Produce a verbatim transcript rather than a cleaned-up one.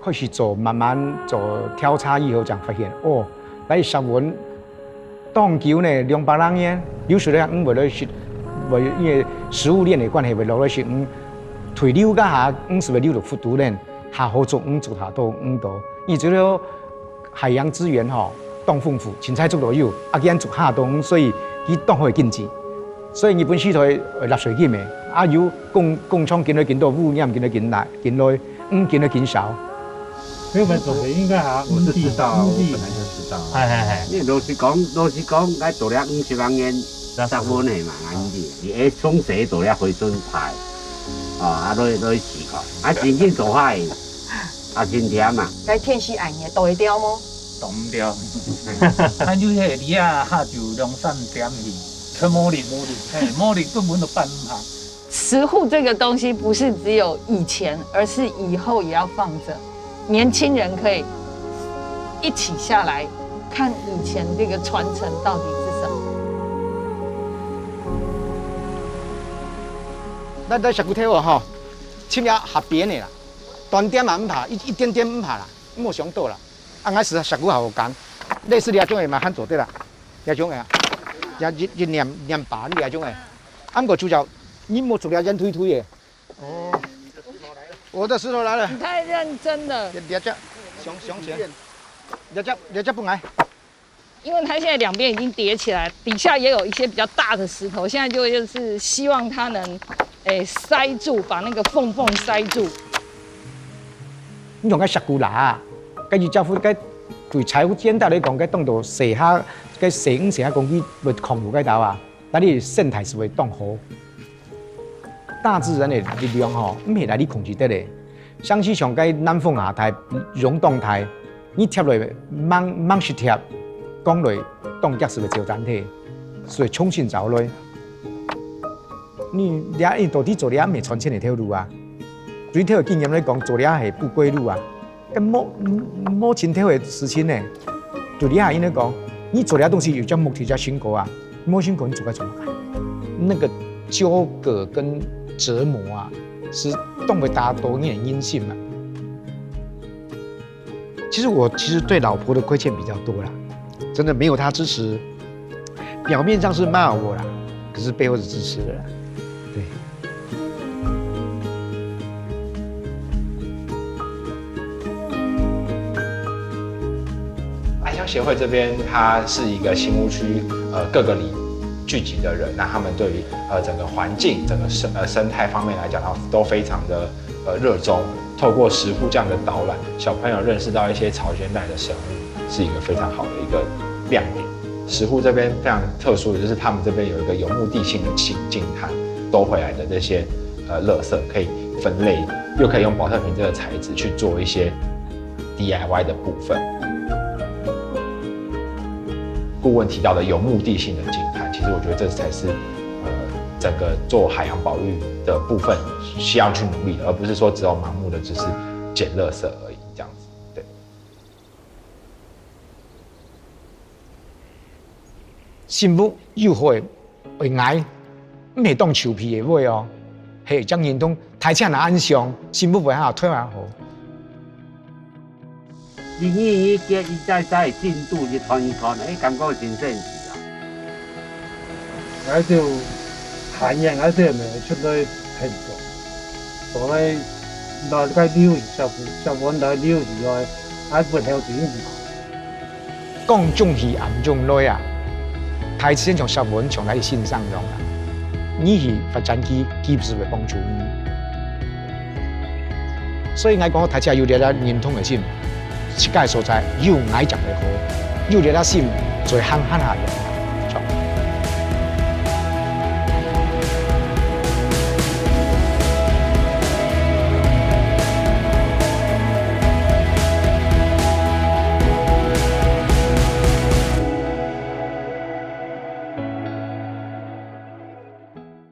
開始做，慢慢做調查以後，正發現，哦，來石門當久呢，兩百零年，有時咧魚會來食，會因為食物鏈个關係會落來食魚，退流該下，魚係會流落腹肚呢，下好捉魚捉下到魚多，因為這個海洋資源吼，當豐富，凊彩捉都有，啊，佢捉下到魚，所以佢當好个經濟。所以日本時代會納稅金个，啊，有工工廠緊來緊多，污染緊來緊來，緊來，魚緊來緊少。 沒有沒有，應該啊，我是知道啊，五弟我本來就知道啊。哎哎哎，因為老實講，老實講，𠊎做了五十零年，十分的嘛，恁樣，你會從細做了回春菜，啊，啊，來來試看，啊，真正做下去，啊，真甜嘛。該天時恁熱，都會掉嗎？擋毋掉。看有迄个梨啊，下就兩三點去，全無力無力，嘿，無力根本都辦毋下。石斛這個東西不是只有以前，而是以後也要放著，年輕人可以一起下來看以前這個傳承到底是什麼。咱在石斛頭哦吼，深夜下邊的啦，斷點嘛毋怕，一一點點毋怕啦，莫想到啦。啊，𠊎是石斛好講，類似這種的嘛，還做得啦，這種的啊，也一一兩兩把這種的。啊，毋過主要你莫做了煙推推的。哦，我的石頭來了，你太認真了，這這隻，想想起來，這隻這隻本來。因為它現在兩邊已經疊起來，底下也有一些比較大的石頭，現在就就是希望它能，誒，塞住，把那個縫縫塞住。你像該石斛啦，該一隻斛，該對財務簡單來講，該當做細下，該細魚細下講佢會控制該兜啊，但你生態係會當好。大自然的力量吼，毋係來你控制得的。像是像該南風下大、湧當大，你貼落猛猛去貼，降落當遽係會走單體，所以重新走來。你這一到底做這毋係賺錢的頭路啊？對頭經驗來講，做這係不歸路啊。 該無無盡頭个事情呢。對你下應該講，你做這東西有隻目的、隻成果啊，無成果你做該做麼个？那個糾葛跟折磨啊，是當會打到你的人性啊。其實我其實對老婆的虧欠比較多啦，真的沒有她支持，表面上是罵我啦，可是背後是支持的啦。对。爱乡协会这边，它是一个新屋区，呃，各个里聚集的人，那他们对于呃整个环境、整个生呃生态方面来讲，他都非常的呃热衷。透过石斛这样的导览，小朋友认识到一些潮间带的生物，是一个非常好的一个亮点。石斛这边非常特殊的就是他们这边有一个有目的性的净净滩，收回来的这些呃垃圾可以分类，又可以用保特瓶这个材质去做一些 D I Y 的部分。顾问提到的有目的性的净滩，其实我觉得这才是呃整个做海洋保育的部分需要去努力的，而不是说只有盲目的只是捡垃圾而已这样子。对。生物有好个會矮，毋係當臭屁个話哦。係，將認同大家若恁想，生物會較推較好。一年一節一再再進度去看一看，哎，感覺真神奇啊！，𠊎就下年𠊎就會出來很多，所以來該留意，小文來留意來，𠊎不曉得。講中意暗中來啊，大自然像小文像來欣賞樣啊，你去發展佢，佢毋係會幫助你。所以𠊎講大家有這個認同个心，自家个所在有𠊎正會好，有這個心，就會行行下去。